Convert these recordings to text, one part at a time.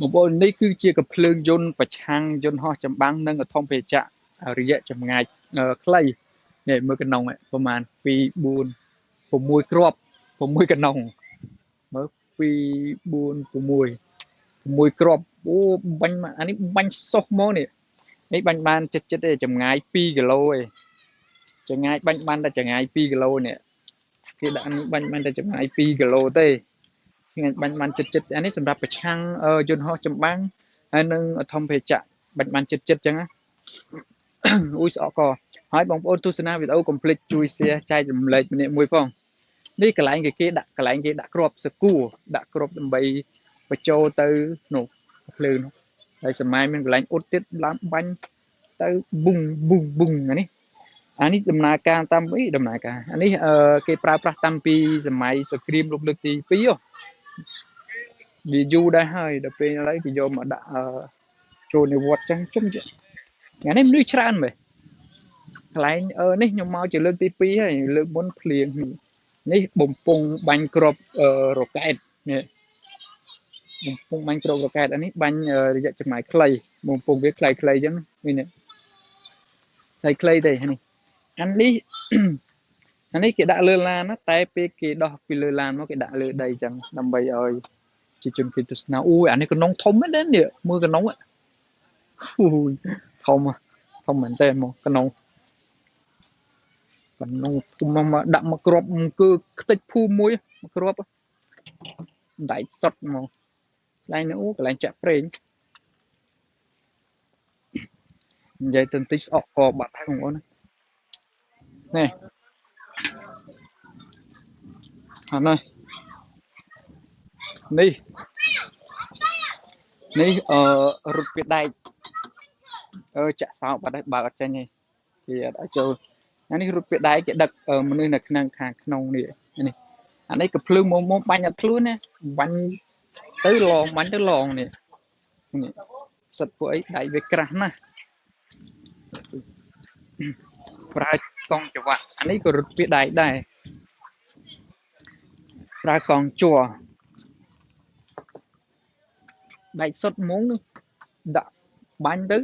បងប្អូននេះគឺជាកំភ្លើងយន្តប្រឆាំងយន្តហោះចម្បាំងនិងអធិមភេចៈរយៈចម្ងាយខ្លីនេះមើលកណុងប្រហែល2 4 6គ្រាប់6កណុងមើល2 4 6 6គ្រាប់អូបាញ់អានេះបាញ់សុសមកនេះនេះបាញ់បានចិត្តចិត្តទេចម្ងាយ2គីឡូឯងចម្ងាយបាញ់បានតែចម្ងាយ2គីឡូនេះគេដាក់នេះបាញ់បានតែចម្ងាយ2គីឡូទេថ្ងៃបាញ់បានចិត្តចិត្តអានេះសម្រាប់ប្រឆាំងយន្តហោះចម្បាំងហើយនឹងអធិមភេចៈបាញ់បានចិត្តចិត្តចឹងណាអ៊ុយស្អកកហើយបងប្អូនទស្សនាវីដេអូកុំភ្លេចជួយ share ចែករំលែកម្នាក់មួយផងនេះកន្លែងគេដាក់កន្លែងគេដាក់គ្រាប់សកួរដាក់គ្រាប់ដើម្បីបញ្ចូលទៅនោះភ្លើងនោះហើយសម័យមានកន្លែងអ៊ុតទៀតឡើងបាញ់ទៅប៊ុងប៊ុងប៊ុងអានេះអានេះដំណើរការតាមអីដំណើរការអានេះគេប្រើប្រាស់តាំងពីសម័យសង្គ្រាមលោកលើកទី2វាយូរដែរហើយដល់ពេលឥឡូវគេយកមកដាក់ចូលในវត្តចឹងជុំថ្ងៃនេះមនុស្សច្រើនមែនកន្លែងនេះខ្ញុំមកជាលើកទី2ហើយលើកមុនភ្លៀងនេះបំពង់បាញ់គ្រាប់រ៉ុកែតនេះបំពង់បាញ់គ្រាប់រ៉ុកែតអានេះបាញ់រយៈចម្ងាយខ្លីបំពង់វាខ្លីៗចឹងនេះខ្លីៗទេនេះអានេះអានេះគេដាក់លើឡានណាតែពេលគេដោះពីលើឡានមកគេដាក់លើដីចឹងដើម្បីឲ្យជាជនគេទស្សនាអូយអានេះកណុងធំមែនទេនេះមើលកណុងអូយធំធំមែនទេមកកណុងកណុងធំមកដាក់មកគ្រាប់គឺខ្ទេចភូមិមួយមកគ្រាប់ដៃសុតមកកន្លែងនោះកន្លែងចាក់ប្រេងនិយាយទៅបន្តិចស្អកកបាត់ហើយបងប្អូននេះអានេះនេះនេះរត់ពីដែកចាក់សោបាត់ហើយបើកអត់ចេញទេគេអត់ឲ្យចូលអានេះរត់ពីដែកគេដឹកមនុស្សនៅក្នុងខាងក្នុងនេះនេះអានេះកំភ្លើងមុំបាញ់អត់ខ្លួនណាបាញ់ទៅឡងបាញ់ទៅឡងនេះនេះសិតពួកអីដៃវាក្រាស់ណាស់ប្រើកង់ចង្វាក់អានេះក៏រត់ពីដែកដែរប្រើកង់ជ័រដែកសុតហ្មងនេះដាក់បាញ់ទៅ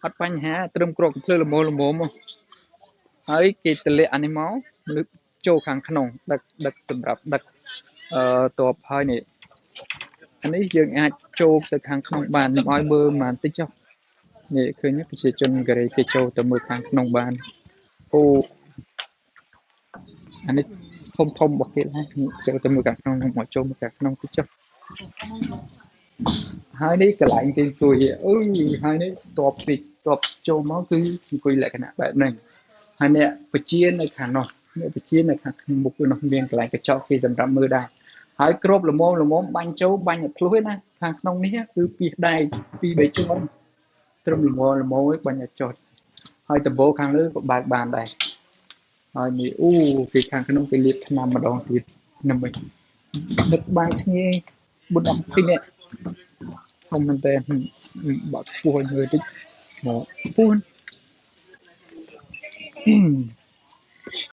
អត់បញ្ហាត្រឹមគ្រាប់កំភ្លើងល្មមល្មមហើយគេទម្លាក់អានេះមកលើកចូលខាងក្នុងដឹកដឹកសម្រាប់ដឹកតបហើយនេះអានេះយើងអាចចូលទៅខាងក្នុងបានខ្ញុំឲ្យមើលបន្តិចចុះនេះឃើញប្រជាជនកូរ៉េគេចូលទៅមើលខាងក្នុងបានអូអានេះធំធំរបស់គេដែរចូលទៅមើលខាងក្នុងមកចូលមកខាងក្នុងតិចចុះហើយនេះកន្លែងគេអង្គុយអឺហើយនេះតបពីតបចូលមកគឺអង្គុយលក្ខណៈបែបហ្នឹងហើយអ្នកបជានៅខាងនោះអ្នកបជានៅខាងមុខនោះមានកន្លែងកញ្ចក់គេសម្រាប់មើលដែរហើយគ្របល្មមល្មមបាញ់ចូលបាញ់អត់ធ្លុះទេណាខាងក្នុងនេះគឺពីដែកពី3ជាន់ត្រឹមល្មមល្មមបាញ់អត់ចុះហើយដំបូលខាងលើក៏បើកបានដែរហើយនេះអូគេខាងក្នុងគេលាបថ្នាំម្ដងទៀតនឹងវិញដឹកបាយគ្នា4 10 20នាក់ធំមែនតើបាក់ពោះឲ្យមើលតិចមកពោះ